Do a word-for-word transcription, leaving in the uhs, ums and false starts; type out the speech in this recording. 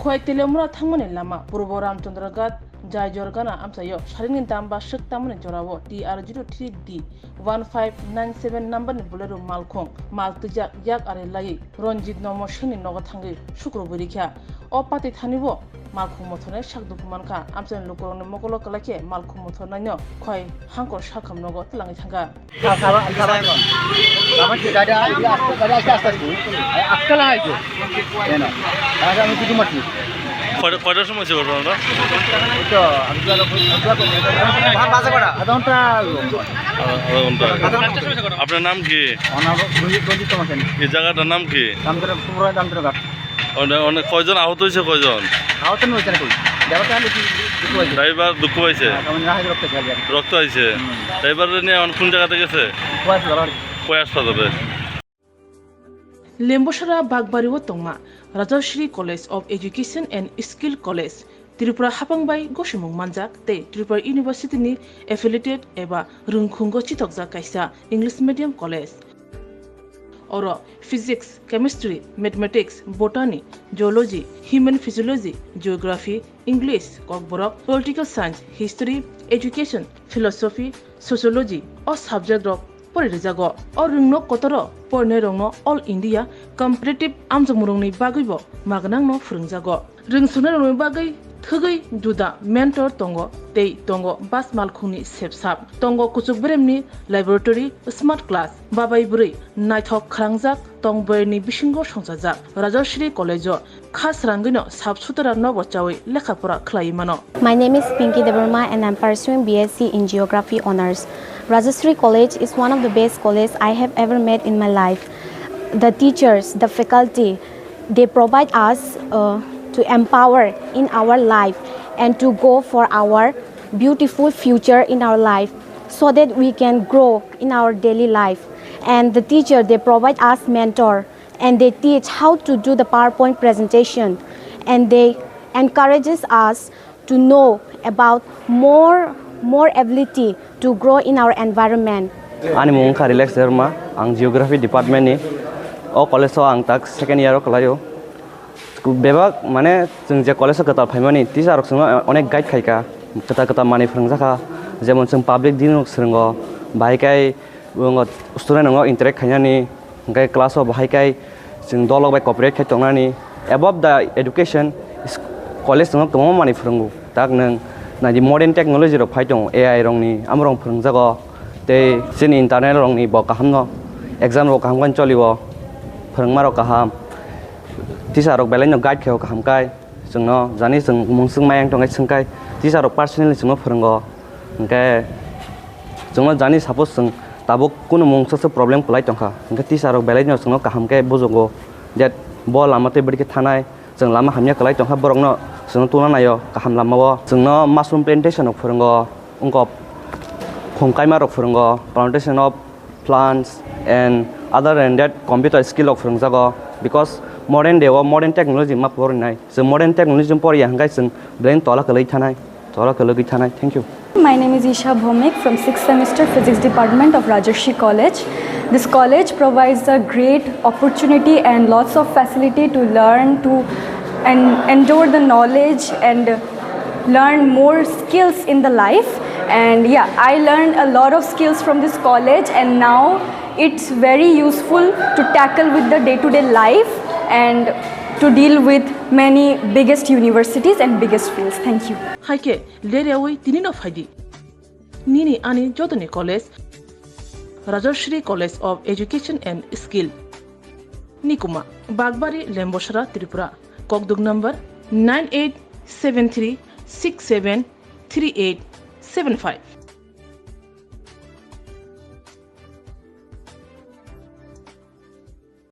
Khowai Teliamura thangmani lama Purbo Ramchandra Ghat, Jaijor Gana amchaio saringni dam ba swk tamani jorao T R zero three D one five nine seven number ni Bolero malkhung mal twijak yak ari laiwi Ranjit Nomo Singhni nogo thangwi sukrubwi rikha. O pati thani bo malkhung mothornai sak dukhu mankha. Amchaini lukurokni mokolo kwlai khe malkhung mothornaino Khowai hangkor sakham nogo twlangwi thangkha. Lama se gari, gari aste, gari aste, aste, aste. Aste la hai ko. Eno. Aja ami kudu mati. কয়টা, কয়টার সময় হয়েছে ঘটনাটা? এই তো, আমি তো আধা ঘন্টা। আধা ঘন্টা। আপনার নাম কি? এই জায়গাটার নাম কি? অনেক, অনেক কয়জন আহত হয়েছে, কয়জন? আহত নয়, কেন কই? ড্রাইভার দুঃখ পাইছে? ড্রাইভার দুঃখ পাইছে? হ্যাঁ, তেমন না হয় রক্ত খেয়ে যাবে। রক্ত আইছে? হুম। ড্রাইভার নিয়ে এখন কোন জায়গাতে গেছে? কই আসতে পারবে? Lembosara Bagbari o tongma Rajashri College of Education and Skill College, Tripura hapang bai gosimung manjak tei Tripura University ni affiliated eba rwngkhungo chitokjak kaisa English medium college. Oro physics, chemistry, mathematics, botany, zoology, human physiology, geography, English, kokborok, political science, history, education, philosophy, sociology o subject rok pori rijago. O rwngno kotoro porinairokno All India Competitive amjokmungrokni bagwibo magnangno phwrwngjago. Rwngsuknairokni bagwi thwgwi juda mentor tongo tei tongo bus malkhungni sepsap, tongo kuchuk beremni laboratory, smart class, babai bwrwi naithok khwrangjak tong boyarni bisingo songchajak Rajashri College-o kha srangwino sap sutara nobo chawi lekha pora khlaiwi mano. My name is Pinky Debbarma and I'm pursuing B S C in Geography Honours. Rajashri College is one of the best college I have ever met in my life. The teachers, the faculty, they provide us, uh, to empower in our life and to go for our beautiful future in our life so that we can grow in our daily life. And the teacher, they provide us mentor and they teach how to do the PowerPoint presentation and they encourages us to know about more, more ability to grow in our environment. Ani mung wngkha Relax Debbarma, ang Geography Department ni. O college o ang tak second year o kwlaio. Bebak mane chwng je college o kwtal phaimani teacher rok chwngno onek guide khaika, kwtal kwtal manwi phwrwngjakha, jemon chwng public dealing rok swrwngo, bahai khe student rokno interact khainani, hwnkhe class o bahai khe chwng dolok bai cooperate khai tongnani. Above the education, college chwngno kwbangma manwi phwrwngo. Tak nwng naidi modern technology rok phai tongo, A I rokni, amorok phwrwngjago. Tei chini internal rokni bo kaham no, exam rok kaham khe cholio, phwrwngma rok kaham, teacher rok belai no guide khaio kaham kai. Chwngno jani chwng mungswk mayang tongkhe swngkhe teacher rok personally chwngno phwrwngo. Hwnkhe chwngno jani suppose chwng tabuk kunu mungsa se problem kwlai tongkha, hwnkhe teacher rok belai no chwngno kaham khe bujugo that bo lama tei bwrwi khe thanai. Chwng lama hamya kwlai tongkha, borokno chwngno tungna naio kaham lamao. Chwngno mushroom plantation rok phwrwngo, wngkok khum kaima rok phwrwngo, plantation of plants and other than that computer skill rok phwrwngjago, because modern day o modern technology ma porinai. Chwng modern technology poriya hwnkhe chwng belai tola kwlwi thanai. Thank you. My name is Isha Bhomik from sixth semester Physics Department of Rajarshi College. This college provides a great opportunity and lots of facility to learn, to and endure the knowledge and learn more skills in the life. And yeah, I learned a lot of skills from this college, and now it's very useful to tackle with the day-to-day life and to deal with many biggest universities and biggest fields. Thank you. Hai khe, ler yaui tini no phai di. Nini ani jotoni college, Rajashri College of Education and Skill. Nikuma, Bagbari, Lembosara, Tripura. Kokduk number nine eight seven three six seven three eight seven five.